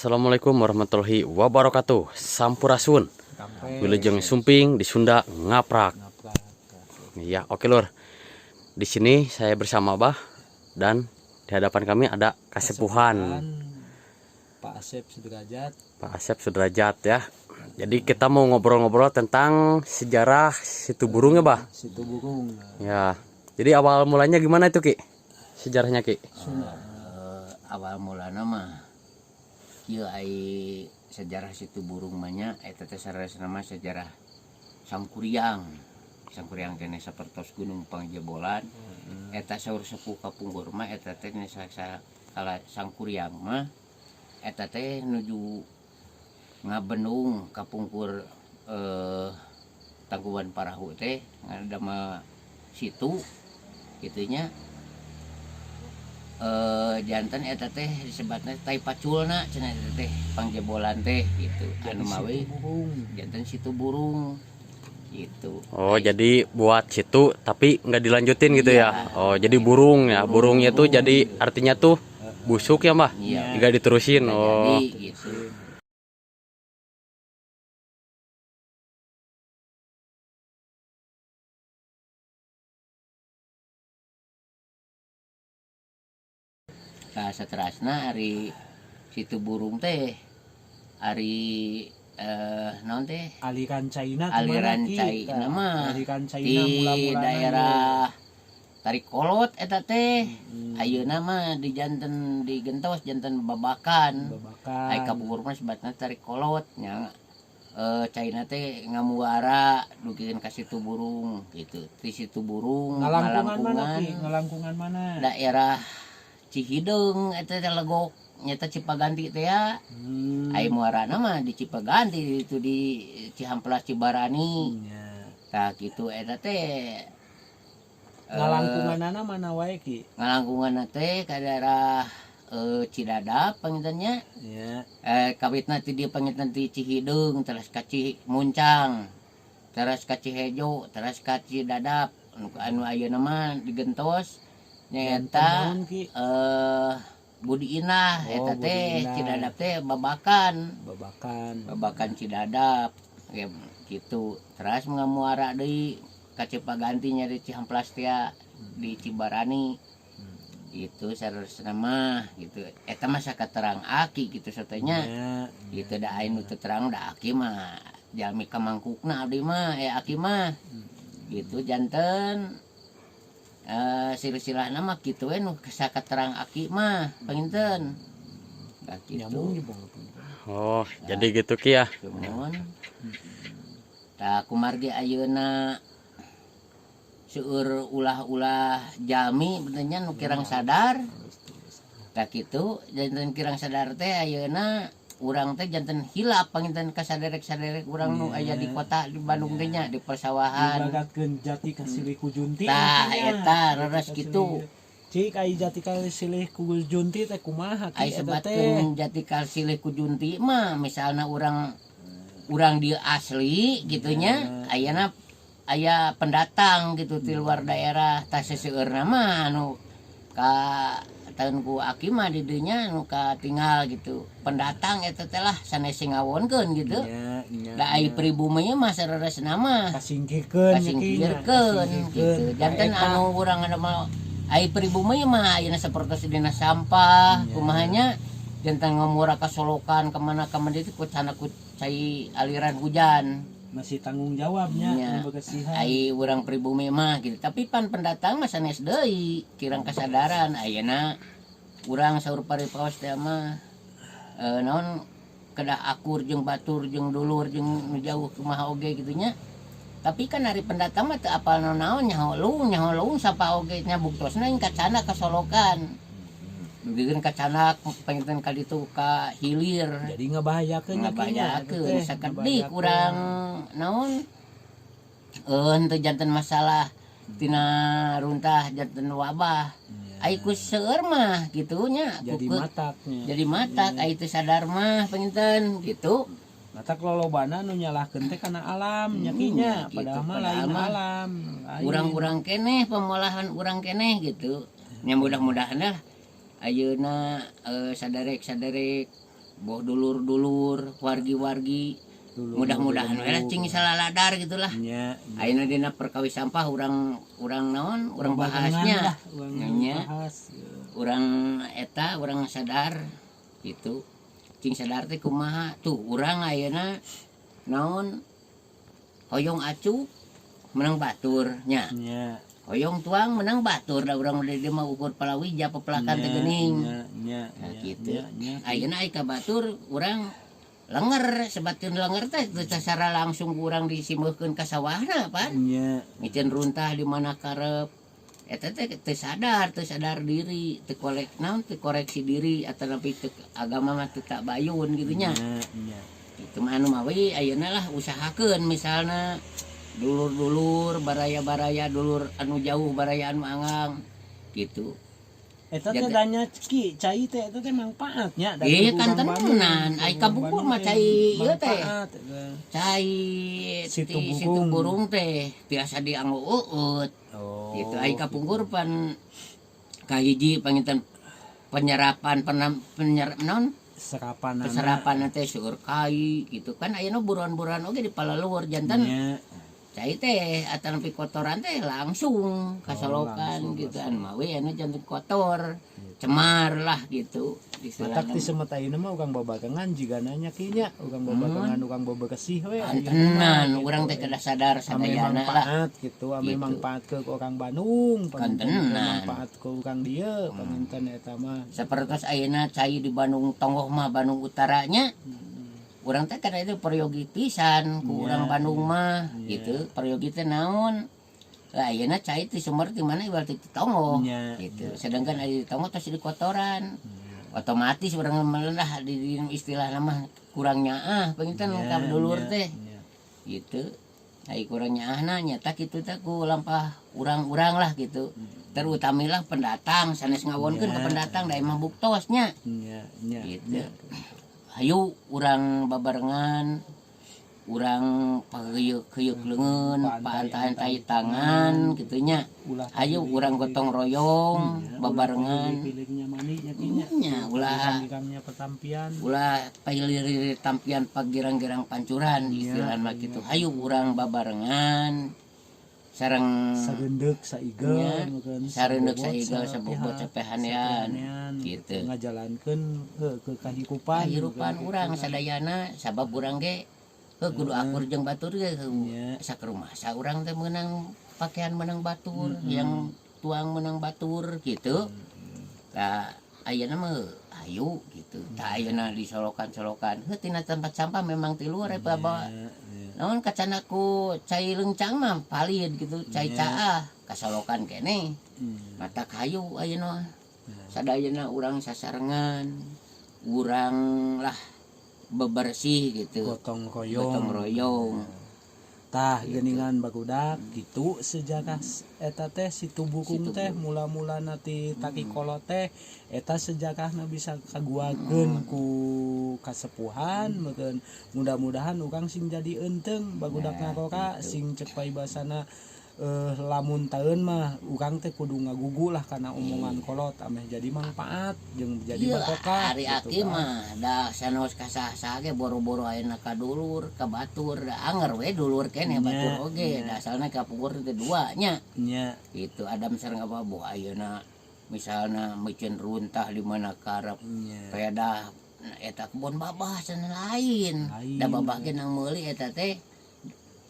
Assalamualaikum warahmatullahi wabarakatuh. Sampurasun. Wilujeng Sumping di Sunda Ngaprak. Iya, oke Lur. Di sini saya bersama Abah dan di hadapan kami ada Kasepuhan Pak Asep Sudrajat. Pak Asep Sudrajat ya. Jadi kita mau ngobrol-ngobrol tentang sejarah Situ Burung ya, Bah? Situ Burung. Ya. Jadi awal mulanya gimana itu, Ki? Sejarahnya, Ki? Awal mulana mah kieu, ai sejarah Situ Burung mah nya eta teh saleresna mah sejarah Sangkuriang. Sangkuriang kene sapertos Gunung Pangjebolan. Eta saur sepuh kapungkur mah eta teh kala Sangkuriang mah eta teh nuju ngabendung kapungkur, Tangkuban Parahu teh ngadamel situ kitu nya. Janten eta teh disebatna tai paculna cenah eta teh Pangjebolan teh gitu, anu mawi Situ Burung. Janten Situ Burung gitu. Oh, jadi buat situ tapi nggak dilanjutin gitu ya? Iya. Oh, jadi burung ya. Burungnya tuh jadi artinya tuh busuk ya, Mbah? Iya. Nggak diterusin. Nggak Oh. jadi gitu. Nah, saterasna ari Situ Burung teh ari naon teh? Aliran caina kemana, Aliran Ki? caina mah aliran caina di mula-mulana. Daerah Tarikolot eta teh. Ayeuna mah di janten digentos janten Babakan. Babakan. Ai kapungkur mah sebatna Tarikolot nya, caina teh ngamuara dugikeun ka Situ Burung gitu. Ti Situ Burung Ngalangkungan mana, Ki? ngalangkungan Ngalangkungan mana? Daerah Cihideung eta teh, legok nyata Cipaganti teh ya. Ai muarana mah di Cipaganti itu di Cihamplas Cibarani. Tah kitu eta teh. Ngalangkunganana mana wae, Ki? Ngalangkungan teh ka daerah Cidadap panginten nya. Kawitna ti dieu panginten ti Cihideung terus ka Cimuncang, terus ka Cihejo, terus ka Cidadap, anu ayeuna mah digentos nyaeta Janten naon, Ki? Budi Indah. Oh, Eta Budi teh Indah. Cidadap teh Babakan. Babakan. Babakan Cidadap ya gitu, terus ngamuara deui ka Cipaganti nya di Cihamplas teh di Cibarani itu saleresna mah gitu. Eta mah sakaterang aki gitu satenya. Gitu da aya nu teu terang, da aki mah jalmi kamangkukna, abdi mah aki mah gitu. Janten silsilahna mah kitu we nu sakaterang aki mah panginten. Tah kitu. Nyambung jeung. Oh, jadi gitu, Ki, ya. Cuman tah kumargi ayeuna seueur ulah-ulah jalmi benernya nu kirang sadar. Tah kitu, janten kirang sadar teh ayeuna urang teh janten hilap panginten ka saderek-saderek urang nu aya di kota di Bandung teh nya di persawahan. Dibagatkeun jati kasilih ku junti. Tah, Artinya. eta leres Jati kitu. Cik, ai jati kasilih ku junti teh kumaha, Ki, Ai eta teh? sebatkeun jati kasilih ku junti mah misalna urang urang dia asli gitu nya, ayeuna aya pendatang gitu di luar daerah. Tah seseueurna mah anu ka tahun ku aki mah di dinya anu katinggal gitu pendatang eta teh lah sanes sing ngawonkeun gitu. Nya, nya, Da ai nya. pribumi mah saleresna mah Kasingkirkeun nya, Ki, nya. kasingkirkeun gitu. Janten Eta. Anu urang anu mah ai pribumi mah ayeuna sapertos dina sampah kumaha nya, janten ngamuara ka solokan kemana kemana itu ku cana ku cai aliran hujan. Masih tanggung jawabnya Nya. kebersihan. Ai urang pribumi mah gitu, tapi pan pendatang mah sanes deui kirang kasadaran. Ayeuna urang saur paripaos teh mah naon kedah akur jeung batur jeung dulur jeung nu jauh kumaha oge gitu nya. Tapi kan ari pendatang mah teu apal naon, nyaho lung nyaho lung sampah oge nya, buktosna ing kacana kasolokan dugikeun kacanak panginten ka ditu ka hilir. Jadi ngabahayakeun nya, Ki, nya, eta Ngabahayakeun teh. sakedik. Ngabahayakeun. Urang naon henteu janten masalah tina runtah janten wabah. Ai ku seueur mah kitu nya. Jadi mataknya. Jadi matak ai teu sadar mah panginten gitu. Matak lolobana nu nyalahkeun teh kana alam nya, Ki, nya. Gitu. Padahal mah Padahal lain mah alam. Lain. Urang-urang keneh, pemolahan urang keneh gitu nya. Mudah-mudahan lah ayeuna saderek-saderek Boh dulur-dulur, wargi-wargi, mudah-mudahan we lah cing salaladar gitulah. Nya. Ayeuna dina perkawis sampah urang urang naon, urang bahasnya. Nya. Bahas. Urang eta urang sadar gitu. Cing sadar teh kumaha tuh urang ayeuna naon hoyong acuk menang batur nya. Nya. Hoyong tuang menang batur da urang di dieu mah ukur palawija pepelakan teh geuning. Nya, nya, Nah, nya, gitu. nya, nya. Ayeuna ai ka batur urang lenger sebatkeun lenger teh teu secara langsung urang disimeuhkeun ka sawahna pan. Nya. Micen runtah di mana karep eta teh teu sadar diri, teu kolek naon teu koreksi diri atau nepi teu agama mah teu tabayun gitu nya. Nya, nya. Itu mah anu mawi ayeuna lah usahakeun misalna dulur-dulur baraya-baraya dulur anu jauh baraya anu anggang gitu. Eta teh danya ki cai teh eta teh mangpaatnya da Iya kudu kan urang Bandung. tenan, ai kapungkur mah cai ieu teh. Manfaat, eta. Cai Situ ti situ burung. burung teh tiasa dianggo eueut. Oh. Gitu ai kapungkur pan kahiji panginten penyerapan penam penyer naon Serapan peserapan teh seueur kai gitu kan ayeuna buruan-buruan oge di palaluhur janten Nya. cai teh atanapi kotoran teh langsung kasolokan langsung, gitu anu mawi anu janten kotor cemar lah gitu Matak ti istilahna. semet ayeuna mah urang babarengan jigana nya ki nya, urang babarengan urang bebersih we Kantenan urang teh kedah sadar ame sadayana lah manfaat gitu, ame Gitu. manfaat ke orang Bandung, panginten Kantenan. manfaat ke urang dieu, panginten eta mah. Sapertos ayeuna cai di Bandung Tonggoh mah Bandung Utaranya urang teh kana itu peryogi pisan ku Iya, urang Bandung mah Iya. gitu peryogi teh naon lah ayeuna cai ti sumber ti mana ibarat ti tonggoh Nya, gitu sedangkan aya di tonggoh tos di kotoran otomatis urang melendah di istilah nama kurang nyaah panginten Nya, ka dulur nya, teh nya. gitu ai kurang nyaahna nyata kitu teh ku lampah urang-urang lah gitu terutamilah pendatang sanes ngawonkeun ka Nya. pendatang da emang buktosnya Nya, nya, Gitu. nya. Hayu urang babarengan urang pageuyeuh-keuyeuh leungeun paantai-antai tangan kitu nya Ulah hayu urang gotong royong babarengan pilihnya mani nya ki nya. nya ulah Girangnya pertampian. ulah pahilir tampian pagirang-girang pancuran Iya, istilah mah kitu hayu urang babarengan sareng Sareundek saigel Nya, meukeun sareundek sabobot, saigel sabobot sapehanean sapehanean, gitu. Ngajalankeun heuh ke kahirupan. Kahirupan urang sadayana sabab urang ge heuh kudu akur jeung batur ge heuh Nya. sakerumasa urang teh meunang pakaian meunang batur yang tuang meunang batur gitu tah ayeuna mah hayu gitu tah ayeuna disolokan-solokan heuh tina tempat sampah memang ti luar eta bawa Nya, nya. naon kacana ku cai leungcang mah palid gitu cai Nya. caah kasolokan keneh Hmm. mata kayu ayeuna sadayana urang sasarengan urang lah bebersih gitu Gotong royong. gotong royong Tah geuningan barudak gitu sejarah eta teh situ burung Situ teh mula-mula ti taki kolot teh eta sejarahna bisa kaguakeun ku kasepuhan meukeun mudah-mudahan urang sing jadi eunteng barudak Nah, ngarora gitu. sing cek paribasana lamun taeun mah urang teh kudu ngagugu lah kana omongan kolot ameh jadi manfaat jeung jadi Iya, barokah ari gitu aki kan. mah dah sanos kasah ge boro-boro ayeuna ka dulur ka batur da anger we dulur keneh Nya, batur oge nya. da asalna kapungkur teh dua nya Nya. gitu Adam sareng apa boh ayeuna misalna meuceun runtah di mana karep Nya. pedah eta kebon babah cenah lain Lain. da babah ge nang meuli eta teh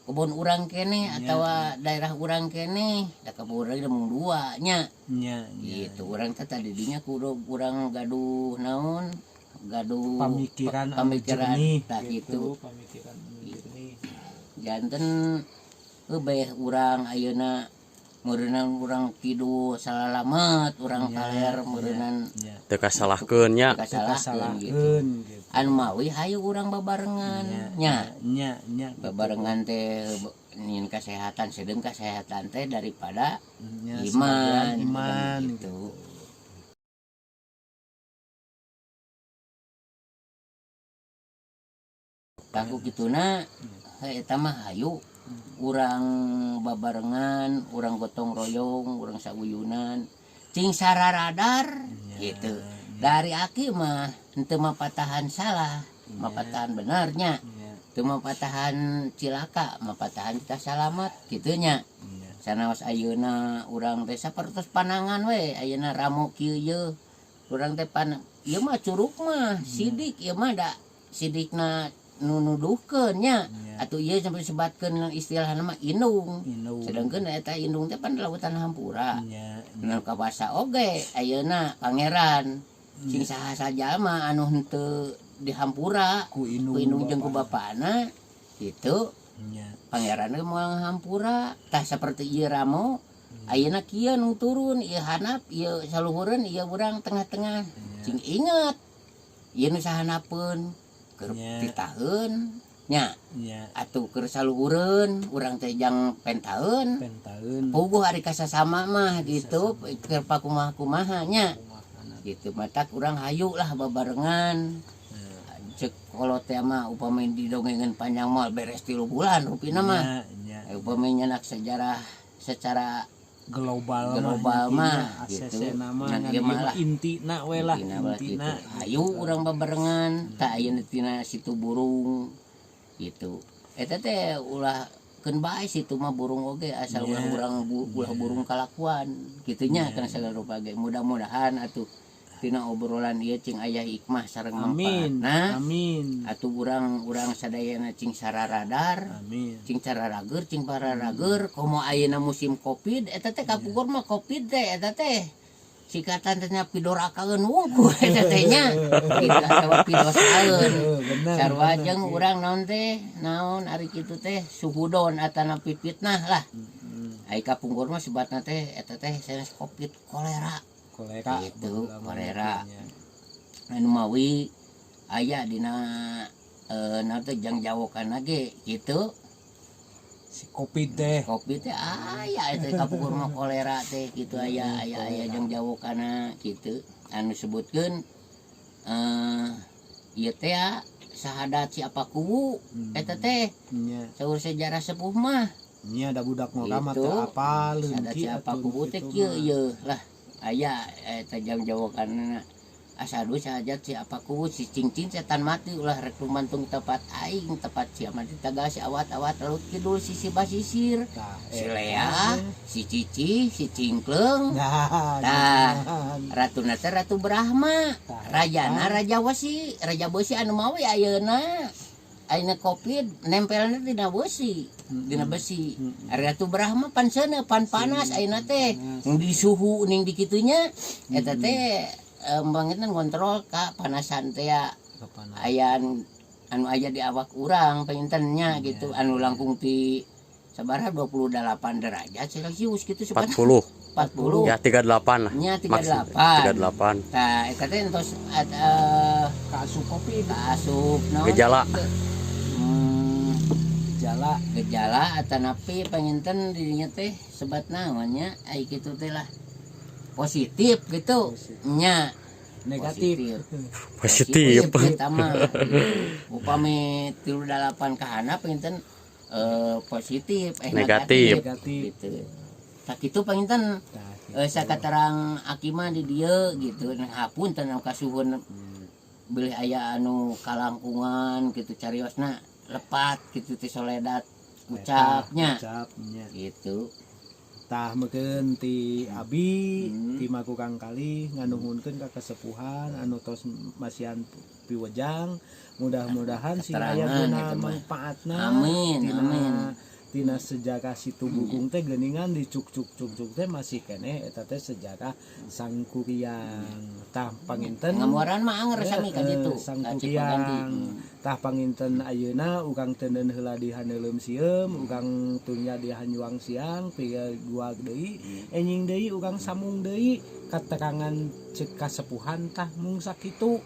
kebon urang keneh Nya. atawa daerah urang keneh da kebon urang mung dua nya Nya, nya. gitu urang teh tadi dinya kudu urang gaduh naon gaduh Pamikiran anu pamikiran jernih tah gitu pamikiran anu jernih. Janten beh urang ayeuna meureunnan urang tidur salalamet urang Nya, kaler nya. meureunnan Nya. Teu kasalahkeun nya. teu kasalahkeun gitu Kasalahkeun gitu. anu mawi hayu urang babarengan nya Nya, nya gitu. babarengan teh nyin kesehatan sedeng kesehatan teh daripada Nya, iman sebagian iman gitu. Kaku kituna eta mah hayu urang babarengan, urang gotong royong, urang sauyunan, cing sararadar gitu. Dari aki mah Henteu mapatahan salah, mapatahan benernya. Teu mapatahan cilaka, mapatahan kita salamet kitu nya. Sanaos ayeuna urang teh sapertos panangan we ayeuna ramo kieu ye. Urang teh pan ieu mah curug mah sidik ieu mah da sidikna nu nuduhkeun nya. Atuh ieu sampai sebatkeun istilahna mah indung. Indung. Sedangkeun eta indung teh pan lautan hampura. Nu kawasa oge ayeuna pangeran sing saha sajalma anu henteu dihampura ku indung, ku indung jeung ku bapana gitu. Pangeran ge moal ngahampura. Tah, saperti ieu ramo ayeuna kieu nu turun ieu handap, ieu saluhureun, ieu urang tengah-tengah. Cing inget ieu nu sahanapeun keur titaheun nya. Atuh keur saluhureun urang teh jang pentaeun. Pentaeun. Puguh ari kasasama mah gitu, keur pakumaha-kumaha nya gitu. Matak urang hayu lah babarengan. Cek kolot teh mah upami didongengeun panjang moal beres 3 bulan rupina mah. Nya, nya. Upami nyenak sejarah secara global, global mah gitu. Gitu. Mah Ngan ngan ieu ieu mah mah lah. Intina we lah. Intina lah gitu. Intina. Hayu urang babarengan tak ayeuna tina situ burung gitu. Eta teh ulah keun bae situ mah burung oge asal ulah urang ulah burung kalakuan kitu nya kan sagala rupa ge. Mudah-mudahan atuh tina obrolan ieu cing aya hikmah sareng Amin. manfaatna. Amin. Atuh urang urang sadayana cing sararadar, Amin. cing cararager, cing pararager. Komo ayeuna musim Covid eta teh, kapungkur mah Covid teh eta teh sikatan teh nya pidorakaeun wungkul eta teh nya gitu atawa pidosaeun. Bener. Sarua jeung urang naon teh, naon ari kitu teh, suhudon atanapi fitnah lah. Ai kapungkur mah sebatna teh eta teh sanes Covid, kolera. Kolera. Gitu, baheula mah kolera. nya. Anu mawi aya dina naon teh jangjawokan ge gitu. Si Covid teh. Kopi teh aya eta kapungkur mah kolera teh gitu, aya aya aya jangjawokana gitu anu sebutkeun ieu teh ya, sahadat siapa kuwu eta teh. Saur sejarah sepuh mah. Nya ada budak ngora mah Gitu. teu apal. Sahadat siapa kuwu teh kieu ieu lah, aya eta jangjawokana asadu sahadat siapa kuwu si cingcing setan mati ulah rek lumantung tempat aing tempat sia mati tagal si awat-awat laut kidul sisi basisir. Tah, si eta. Lea, si Cici, si Cingkleng. Nah, Tah. jangan. Ratu teh Ratu Brahma. Tah, Rajana Raja Wesi, Raja Besi anu mawi ayeuna. Ayeuna Covid nempelna dina besi, dina besi. Ari Ratu Brahma pan seuneu, pan panas ayeuna teh. Ning di suhu ning di kitunya eta teh bangetan ngontrol ka panasan teh ya. Kapanan. Aya anu aya di awak urang pengintennya gitu, anu langkung ti sabaraha 28 derajat Celsius gitu sebenarnya. 40. 40. Ya, 38 lah. Nya. Maksimal. 38. 38. Tah, eta teh entos Kaasup Covid. Kaasup naon? Gejala. Gejala. Gejala atanapi panginten dirinya teh sebat naonnya ai kitu teh lah, positif gitu nya. Negatif. Positif. Eta mah gitu. Upami 38 ka handap panginten positif, eh, Negatif. Negatif. Gitu, sakitu panginten. Tah, gitu. Sakaterang aki mah di dieu gitu. Nah, hapunten anu kasuhun bilih aya anu kalangkungan gitu cariosna lepat gitu teh soledat ucapnya. Ucapnya. Gitu. Tah, meukeun ti abi, ti makukang kali nganuhunkeun ka kesepuhan anu tos masihan piwejang, mudah-mudahan sing aya Keterangan guna eta mah. manfaatna. Amin, tina amin. Tina sejarah Situ Bugung teh geuningan dicuk cuk cuk cuk teh masih keneh eta teh sejarah Sangkuriang. Tah, panginten Ngamuaran mah anger sami ka ditu, ka Sangkuriang. Cipaganti. Tah, panginten ayeuna urang teuneun heula di Haneuleum Sieum, urang tunya di Hanyuang Siang piga dua deui, enjing deui urang sambung deui katerangan cek kasepuhan. Tah, mung sakitu,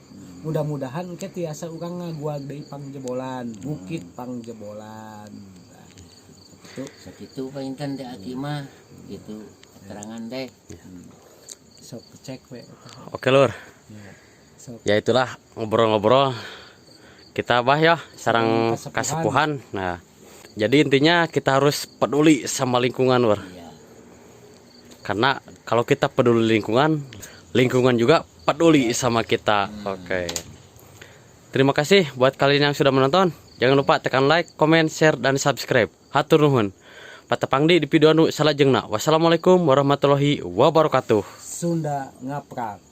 mudah-mudahan engke tiasa urang ngaguag deui pangjebolan bukit pangjebolan. Tah, sakitu. Sakitu panginten teh aki mah gitu keterangan teh. Sok cek we eta. Oke, Lur. Ya. Sok. Ya, itulah ngobrol-ngobrol kita bah ya sarang Kasepuhan. kasepuhan. Nah, jadi intinya kita harus peduli sama lingkungan, Lur. Iya. Karena kalau kita peduli lingkungan, lingkungan juga peduli sama kita. Oke. Terima kasih buat kalian yang sudah menonton. Jangan lupa tekan like, comment, share, dan subscribe. Hatur nuhun. Patepang deui di video anu salajengna. Wassalamualaikum warahmatullahi wabarakatuh. Sunda Ngaprak.